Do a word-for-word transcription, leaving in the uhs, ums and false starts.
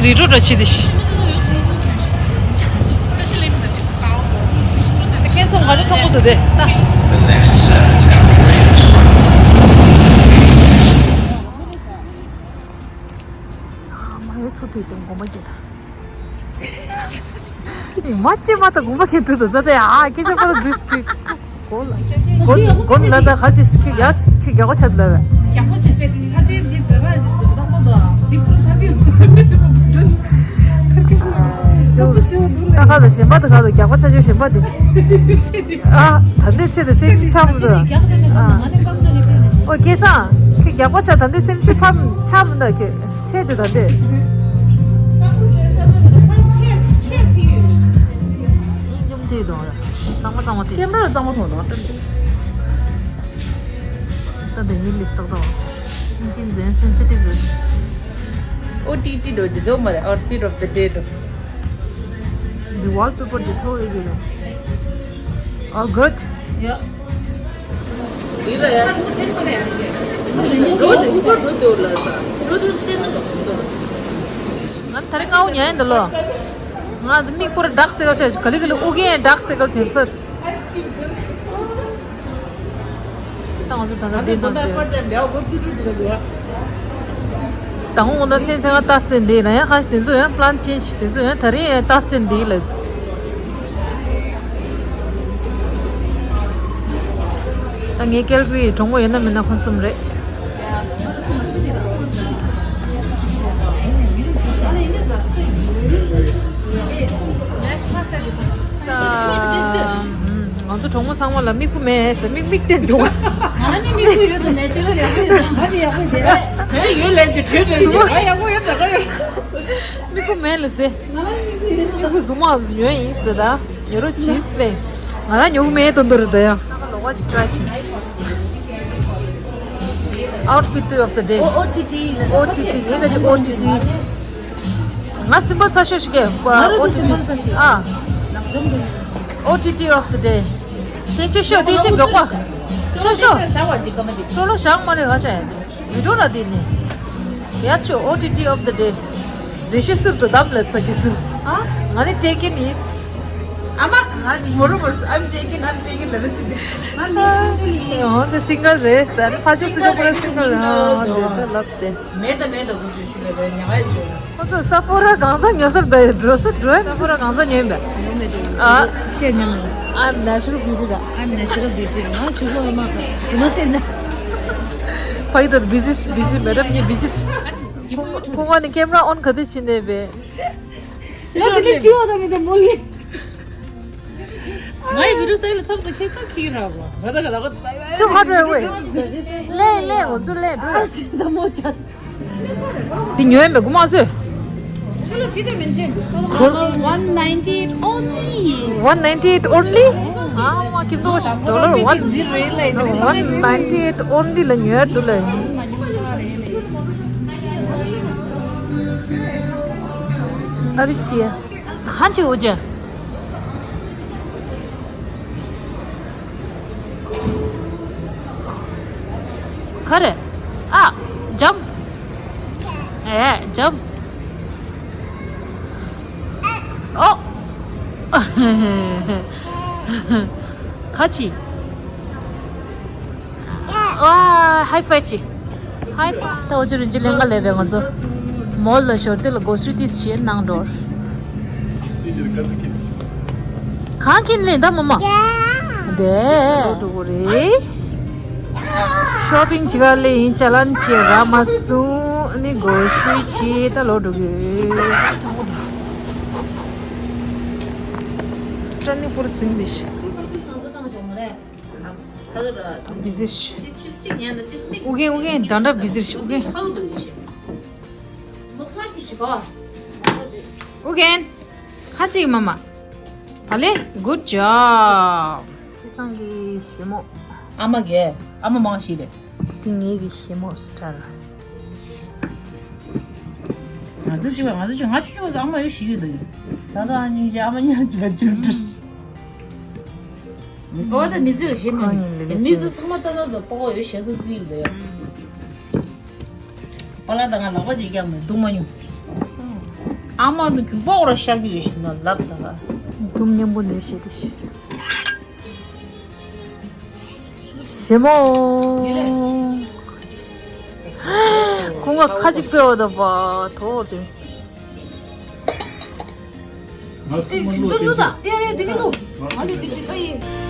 རི་ཀྲོ་འདྲ་ཆི་དེ་ཤི། ཁེན་སོང་ག་རེ་མཐོང་གོ་འདུག་དེ། མ་ཡོད་ཚོ་དུས་དང་དགོངས་པ་རྒྱུ་དང་། མ་ཅི་མ་ད་དགོངས་པ་ཁེན་དུས་དང་ད་དེ་ཨ་སྐད་ཆ་པར་འཛུལ་སྐྱུག་གོ་ལ། གོ་གོ་ལ་ད་ག་ཅི་སྐྱུག་ཡ་ཁྱི་རྒྱག་པ་ཆད་ལ་བས། རྒྱག་པ་ཆད་སེ་ཁ་ཅེ་འདི་ཛ་ར་ཟིག་ད་ད་ད་འདི་ཕུར་ཐར་པི་ད་ག་ལ་གཞན་པ་ད་ག་ལ་རྒྱག་པ་ཆ་ཆོད་གཞན་པ་དེ། ཨ་ད་འདི་ཚེ་དེ་སེམས་ཤམ་ཟ། ཨོ་སྐལ་བཟང་ཁྱི་རྒྱག་པ་ཆ་ད་འདི་སེམས་ཤུ་ཕམ་ཆམ་ད་ཁྱི། ཆེད་དུ་ད་ལྟ། ཡིན་འཇོམས་ཐུས་དང་། གཙང་མ་གཙང་མ་དེ། ཀེམ་ར་གཙང་མ་མཐོང་དང་། ད་ལྟ་ཡིན་ལིས་ཏག་ཏག་ཡིན་ཅིན་ཛན་སེན་སི་ཊིབ་རེད། ཨོ་ཏི་ཏི་འགྲོ་འདི་ཟོ་མ་རེད། Outfit of the day འགྲོ། The wallpaper འདི་ཚོ་ཡོད་རེད། Oh, good. Yeah. ང་ད་རེས་ང་འུ་ཉན་འདི་ལོ། ང་མིག་པོར་ཌག་སེ་གལ་ཆེ་ག་ལི་ག་ལི་ཨུ་གེ་ཌག་སེ་གལ་ཐེབས་སོད། ད་ང་ཚོ་ད་ལྟ་འདི་ནང་ཚེ། ད་ང་ཚོ་ད་ཚེ་ཚེ་ང་ཏ་སེ་འདི་ལ་ཡང་ཁ་ཤས་དེ་ཚོ་ཡང་པི་ལན་ཆེན་ཇི་དེ་ཚོ་ཡང་ད་རེས་ཡང་ཏ་སེ་འདི་ལ། ད་ངའི་ཀེལ་གི་གྲོགས་མོ་ཡོད་ན་མིན་ན་ཁོང་གསུམ་རེད། ད། ང་ཚོ་གྲོགས་མོ་ཚང་མ་ལ་མིག་ཁུ་མེད་ཟེར་མིག་མིག་བསྟན་འདུག་ང་ནི་མིག་ཁུ་ཡོད་དོ་ནེ་ཅུ་རལ་ཡོད་དོ་ད་ནི་ཡག་པོ་ཡོད་དེ་ཡོད་ལན་གྱི་དྲོད་དྲོད་ཀྱི་ང་ཡག་པོ་ཡོད་ད་ག་ཡོད། མིག་ཁུ་མེད་ལ་ཟེར། ང་ལ་མིག་ཁུ་ཡོད་དོ། མིག་ཁུ་ཟུ་མ་ཟུ་ཡོད་ཡིན་ཟེར་ད། ཉོ་རོགས་བྱིས་ལེ། ང་རང་ཉོ་གི་མེད་དོན་དོ་རེད་ད་ཡ། ལོག་པ་ཅིག་ཊི་རའེ་བྱེད། Outfit of the day. ཨོ་ཨོ་ཊི་ཊི། ཨོ་ཊི་ཊི་ངས་ད་ཅི་ཨོ་ཊི་ཊི། ང་སིམ་པལ་ཚ་ཤོས་ཤིག་གས། ཨོ་ཊི་ཊི། ཨ། ཨོ་ཊི་ཊི་of the day. ཐེངས་ཆེ་ཤོས་ཐེངས་ཆེ་མགྱོགས་པ། ཤོ་ཤོ། ཤོ་ལོ་ཞག་མ་རེད་ཧ་ཅང་། བི་ཌིའོ་ར་དེ་ནི། Yes ཤོ། ཨོ་ཊི་ཊི་of the day. མཛེས་ཤོས་སུར་དུ་བདམས་ལས་ས་ཀི་སུར། ཨ། ང་ནི་taken is. ཨ་མ། ང་ནི་མོ་རུ་མོ་རུ་I'm taken, I'm taken ལ་རེ་སི་ང་ནི་single རེད་ཟེར་ནི་ཕ་ཆོས་སུ་ཆོ་པོ་ར་single ཨ་འདི་ཚོ་ལབ་སྟེ། མེད་ད་མེད་ད་ཀུ་ཅུ་ཤུ་ལ་རེ་ཉ་ཝའི་ཅོ། ཁོ་ཚོ་ས་ཕོ་ར་གང་ཚ་ཉོ་སར་ད་ཡོད་འགྲོ་སར་འགྲོ་ཡ། ས་ཕོ་ར་གང་ཚ་ཉོས་པས། ཨ། ཆེ་ཉམས། I'm natural beauty ད། I'm natural beauty ང་ཆུ་ལོ་མ་ག་ཟི་མ་སེ་ན། ཕ་གི་ད་busy busy madam ཉེ་busy། ཁོ་ཁོ་ནི་camera on ག་དུས་ཕྱིན་ནས་པས། ལ་དེ་ནས་ཅི་བ་ད་མི་ད་མོ་ལི། ང་ཡི་བི་ཌིའོ་སའི་ལ་ཚབ་ཚ་ཁེ་ཚ་ཁེ་ར་བ། ང་ད་ག་ལ་ག་ད་ཁྱོད་ཧ་ཊ་ཝེ་ཝེ། ལེ་ལེ་ང་ཚོ་ལེ་འགྲོ། ད་མོ་ཅས། དེ་ཉོས་མེད་གོ་མ་ཚོས། ཁོ་ལ་ཅི་དེ་མིན་ཤེས། One ninety eight only. One ninety eight only? ཨ་མ་ཁྱིམ་ཐོག་dollar one. One ninety eight only ལ་ཉོས་འདུག་ལེ། ཨ་རི་ཅི། གང་ཅི་འུ་ཅི། ག་རེ། ཨ། འཇམ། ཨེ་འཇམ། ཨོ། ག་ཅི། ཨ། ཧའི་ཕའི་ཅི། ཧའི་ཕའི། ད་འུ་ཅི་རིན་ཅི་ལེན་ག་ལེན་རེད་ང་ཚོ། མོལ་ལ་ཞོར་དེ་ལ་གོ་སི་ཊི་ཊིས་བྱེད་གནང་འགྲོ། གང་གིན་ལེན་ད་མ་མ། དེ། འགྲོ་གི་རེད། ཤོ་པིང་བྱེད་ག་ལེན་ཡིན། ཅ་ལན་བྱེད་ར་མ་སུ་ནི་གོ་སི་ཊི་ཊི་བྱེད་ད་ལོ་འགྲོ་གི་རེད། ཀྲ་ནི་པུར་སིང་ལི་ཤི། བི་ཟི་ཤི། ཨུ་རྒྱན་ཨུ་རྒྱན་འདྲ་འདྲ་བི་ཟི་ཤི་ཨུ་རྒྱན། ཨུ་རྒྱན། ཁ་ཅིག་མ་མ། ཨ་ལེ། Good job. ཁེ་སང་གི་ཞི་མོ། ཨ་མ་གས་ཨ་མ་མང་ཞིག་རེད། འདི་ངེད་ཀྱི་ཞི་མོ་སི་ཊལ། ང་ཚོ་ཞིག་ང་ཚོ་ཞིག་ང་ཆུང་ཆུང་ཨ་མ་ཡོད་ཞིག་ཡོད་དོ། ད་ལྟ་ཨ་ཉིང་ཅི་ཨ་མ་ཉག་ཅིག་ལ་ཅིག་འདྲི། ཨོ་ད་མི་ཚེ་ལ་ཞེ་མི་མི་ཚེ་ཚང་མ་ལྟ་ན་ད་ཕོ་བ་ཡོད་ཞེ་སོ་རྩིས་ལ་ཡོད། པ་ལ་ད་ང་ལག་པ་ཅིག་ཀྱང་མི་འདུག་མ་མྱོང་། ཨ་མ་ནི་རྒྱུག་པ་འོ་ར་ཤར་གྱི་ཡོད་ཤི་ན་ལབ་ད་ག། དུམ་མཉམ་པོ་ནས་བཤད་དེ་ཤི། ཞེ་མོ། ཁོང་ང་ཁ་ཅིག་པེ་འོ་ད་བ་དོ་དེ། ང་སུ་མ་ལོ་དེ་ད་ཡ་ཡ་དེ་གི་ལོ། ང་དེ་དེ་གི་ད་ཡེ།